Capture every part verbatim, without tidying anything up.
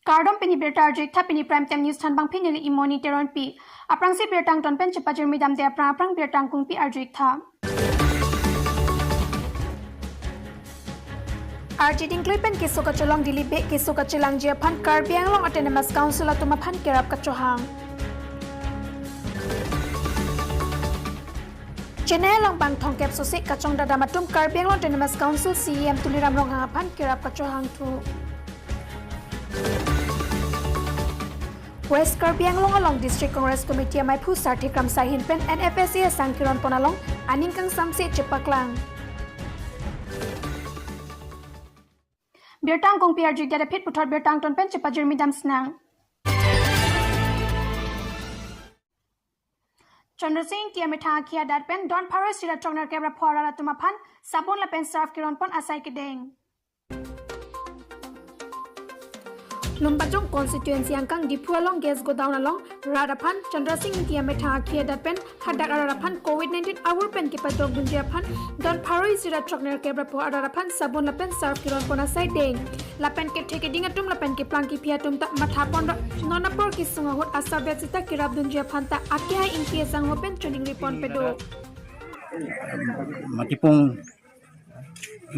Kardom, pini birta arju-ik tha, pini Prime Time News thanbang pini neli Imoni Teronpi. Aphrangsi birta angton pen chepajirmi damde aphrang aphrang birta angkungpi arju-ik tha. Arje dingklui pen keso kachelong Dilip Bey keso kachelangji aphan Karbi Anglong Autonomous Council atum aphan kerap kachohang. Chennai along bang thomkep sose kachongdadam atum Karbi Anglong Autonomous Council C E M Tuliram Ronghang aphan kerap kachohang thu. West Karbi Anglong along District Congress Committee amaiphu Sarthe Kramsa ahin pen N F S A asangkiron pon along aning kangsamse chepaklang. Birta angkungpi arju-ik det aphi puthot birta angton pen chepajirmi dam sinang. Chandra Sing Ingti amethang akhi adat pen don pharo isi ra throknerkep ra pho arat atum aphan sabun lapen surf keron pon asai kedeng. Lumbajong constituency angkang Diphu along gas godown along rat aphan Chandra Sing Ingti amethang akhi adat pen hadak arat aphan covid nineteen avur pen kepajok dunji aphan don pharo isi ra throknerkep ra pho arat aphan sabun lapen surf keron pon asai deng. Lapen kethe keding atum lapen keplang kephi atum ta matha pon ra non apor kesung ahut asarbet sita kerap dunji aphan ta akehai Ingti asangho pen choningri pon pedo. Matipung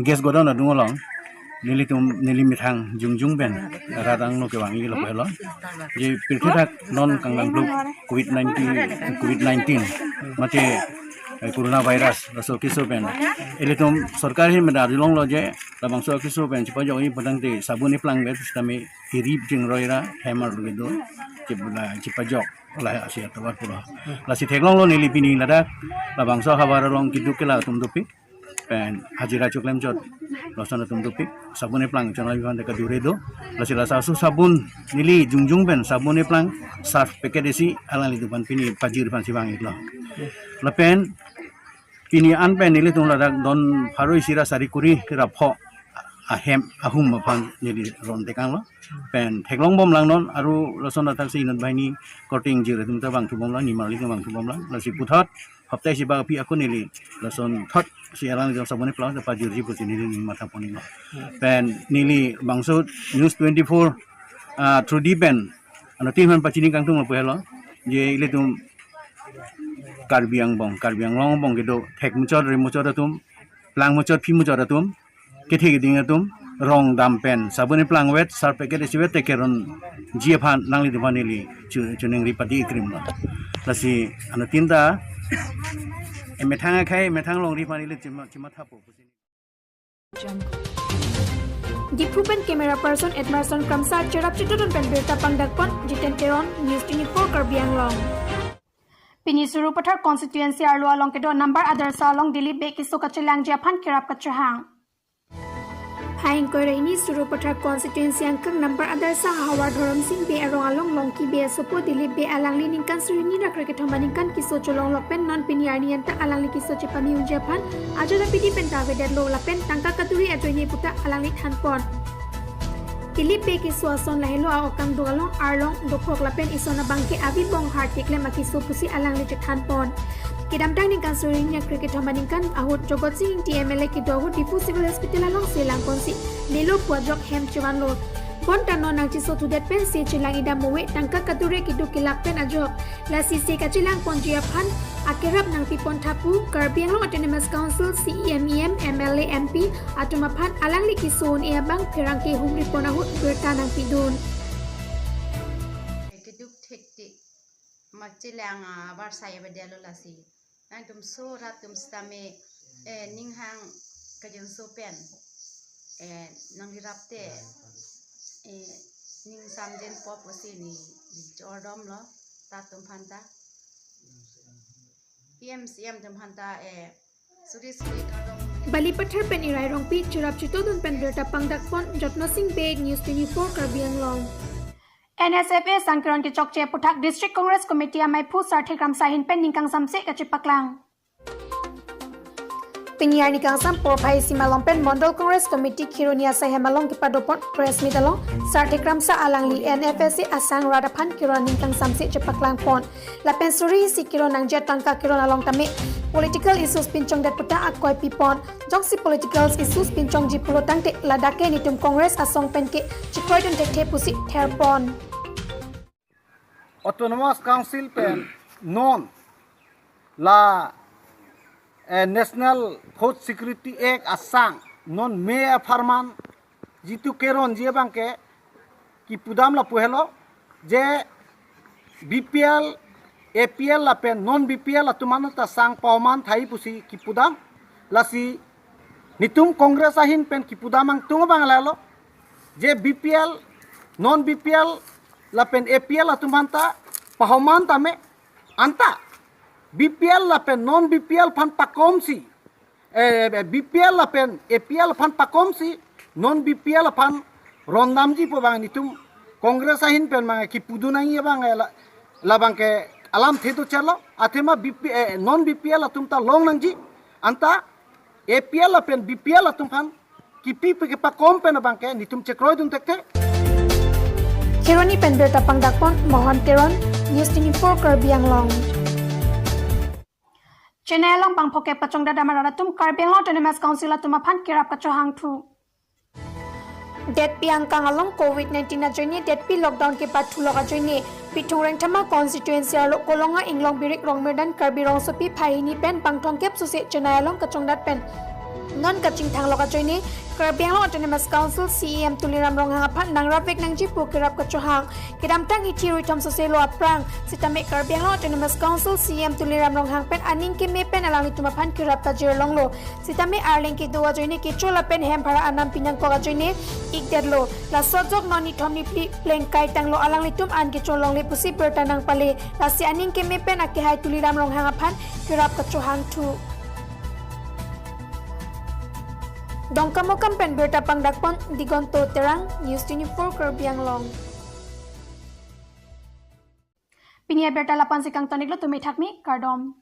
gas godown adung along nelitum, neli methang jongjong pen rat angno kevang-iklo pehlo. Je pirthe thak non kanglang pluk covid nineteen, covid nineteen mate, eh, coronavirus laso keso pen ilitum sorkar ahin meda arjulonglo je labangso keso pen chepajokji pu tangte sabun eplang vet sitame eri jingroi ra hem arlo kedo chep-, chepajok la asi atovar pulo. Lasi theklonglo neli pini ladak labangso havar along keduk kela atum dopik pen hajira choklem chot lason atum dopik sabun eplang chonai bihon deka dure do. Lasi laso sabun neli jongjong pen sabun eplang surf packet isi alanglitum aphan pini pajir aphansi vang-iklo. Lapen pini an pen nelitum ladak don pharo isi ra sari kuri ra pho ahem ahum aphan neli ron tekanglo. Pen theklong bomlang non aru lason athaksi inut banghini korte ingjir atum ta vangthu bomlang, nimarli ta vangthu bomlang. Lasi puthot hapta isi bak aphi ako neli lason thot si alanglitum sabun eplang ta pajirji pusi neli ning matha pon-iklo. Pen neli bangso News twenty-four, ah, through di pen anuttin aphan pachini kangtung lapu helo je ilitum Karbi angbong, Karbi Anglong angbong kedo thek muchot, re muchot atum, plang muchot, phi muchot atum, kethe keding atum rong dam pen sabun eplang vet, surf packet isi vet te keronji aphan nanglitum aphan neli chu-, choningri padi krimlo. Lasi anuttin ta emethang akhei, emethang longri aphan neli chima, chimathapo. Diphu pen camera person Edmerson Kramsa cherap chitudun pen birta pangdak pon, Jiten Teron, News twenty-four Karbi Anglong. Pini Sarupathar constituency arlo along kedo number adarsha along Dilip Bey keso kachelangji aphan kerap kachohang. Phai ingkoi ra hini Sarupathar constituency angkang number adarsha havar Dhorom Sing Bey arong along Longki Bey asopo Dilip Bey alangli ningkan suri hini ra krekethom aningkan keso cholonglok pen non pini arni anta alangli keso chepame unji aphan ajat apidi pen ta avedetlo lapen tangka kaduri ajoine puta alangli thanpon. Dilip Bey keso ason lahelo a-okangduk along arlong dophok lapen ison abangke avi bong har teklem akeso pusi alangli chethanpon. Kedamtang ningkan suri hini ra krekethom aningkan ahut Jagat Sing Ingti M L A kedo ahut Diphu Civil Hospital alongsi langponsi nelo pu ajok hem chevanlo. Bonta non nangcheso thudet pensi chelang idam ove, tangka kadure keduk kelak pen ajok. Lasi se kachelang ponji aphan akerap nangpipon tha pu Karbi Anglong Autonomous Council C E M, E M, M L A, M P atum aphan alangli keso un-e abang pherangke humri pon ahut birta nangpidun. Keduk thektik machelang, ah, avarsai avedetlo lasi. Nangtum so rat atum sitame, eh, ninghang kajengso pen, eh, nangrirap te, eh, ning samjen po pusi neli jordomlo, rat atum aphanta. P M C M atum aphanta, eh, suri suri kardom. Balipathar pen Irai Rongpi cherap chitudun pen birta pangdak pon, Jotno Sing Bey, News twenty-four Karbi Anglong. N S F A asangkiron kechokche aputhak District Congress Committee amaiphu Sarthe Kramsa ahin pen ning kangsamse kachepaklang. Pini arni kangsam porphai isi malom pen Mondol Congress Committee Kheroni asaihem along kepadopon press meet along Sarthe Kramsa alangli N F S A asang rat aphan Kheroni ningkangsam si chepaklangpon. Lapen suri isi Kheroni nangji atangka Kheroni along tame political issues pinchongdet puta akoi pipon. Jongsi political issues pinchongji pulo tangte ladak ke nitum Congress asong pen ke chikroidun thekthe pusi therpon. Autonomous Council pen non la eh, National Food Security Act asang non me apharman jitu Kheroni ji abang ke kipudam lapu helo je B P L, A P L lapen non B P L atum anta sang pahoman thai pusi kipudam. Lasi nitum Congress ahin pen kipudam angtung abang lalo je B P L, non B P L lapen A P L atum anta pahoman tame anta B P L lapen non B P L aphan pakomsi, eh, B P L lapen A P L aphan pakomsi non B P L aphan rondamji pu abang nitum Congress ahin pen abang kipudun nangji abang eh, la, labang ke alamthe do chalo athema B P, eh, non B P L atum ta long nangji anta A P L lapen B P L atum aphan kipi pe kepakom pen abang ke nitum chikroidun thekthe. Kheroni pen birta pangdakpon Mohan Teron, News twenty-four Karbi Anglong. Chennai along bangphok kep kachongdat amat rat atum Karbi Anglong Autonomous Council atum aphan kerap kachohangthu. Detpi angkang along Covid nineteen ajoine detpi lockdown kepathulok ajoine Bithung Rengthama constituency arlo Kolonga Inglong Birik Rongmirdan Karbi Rongsopi phai hini pen bang thomkep suse Chennai along kachongdat pen non kachingthanglok ajoine Karbi Anglong Autonomous Council C E M Tuliram Ronghang aphan nangrapvek nangji pu kerap kachohang. Kedamtang ithi ruithom sose lo aphrang sitame Karbi Anglong Autonomous Council C E M Tuliram Ronghang pen aning keme pen alanglitum aphan kerap kajirlonglo. Sitame arleng kedo ajoine kecho lapen hem bhara anam pinangkok ajoine ikdetlo. Laso ajok non nithom niphli plengkai tanglo alanglitum an kecho longle pusi birta nangpale. Lasi aning keme pen akehai Tuliram Ronghang aphan kerap kachohangthu. Dongkamukam pen birta pangdakpon Digonto Terang, News twenty-four Karbi Anglong. Pini abirta la-an si kangtoniklo, tumi thakmi kardom.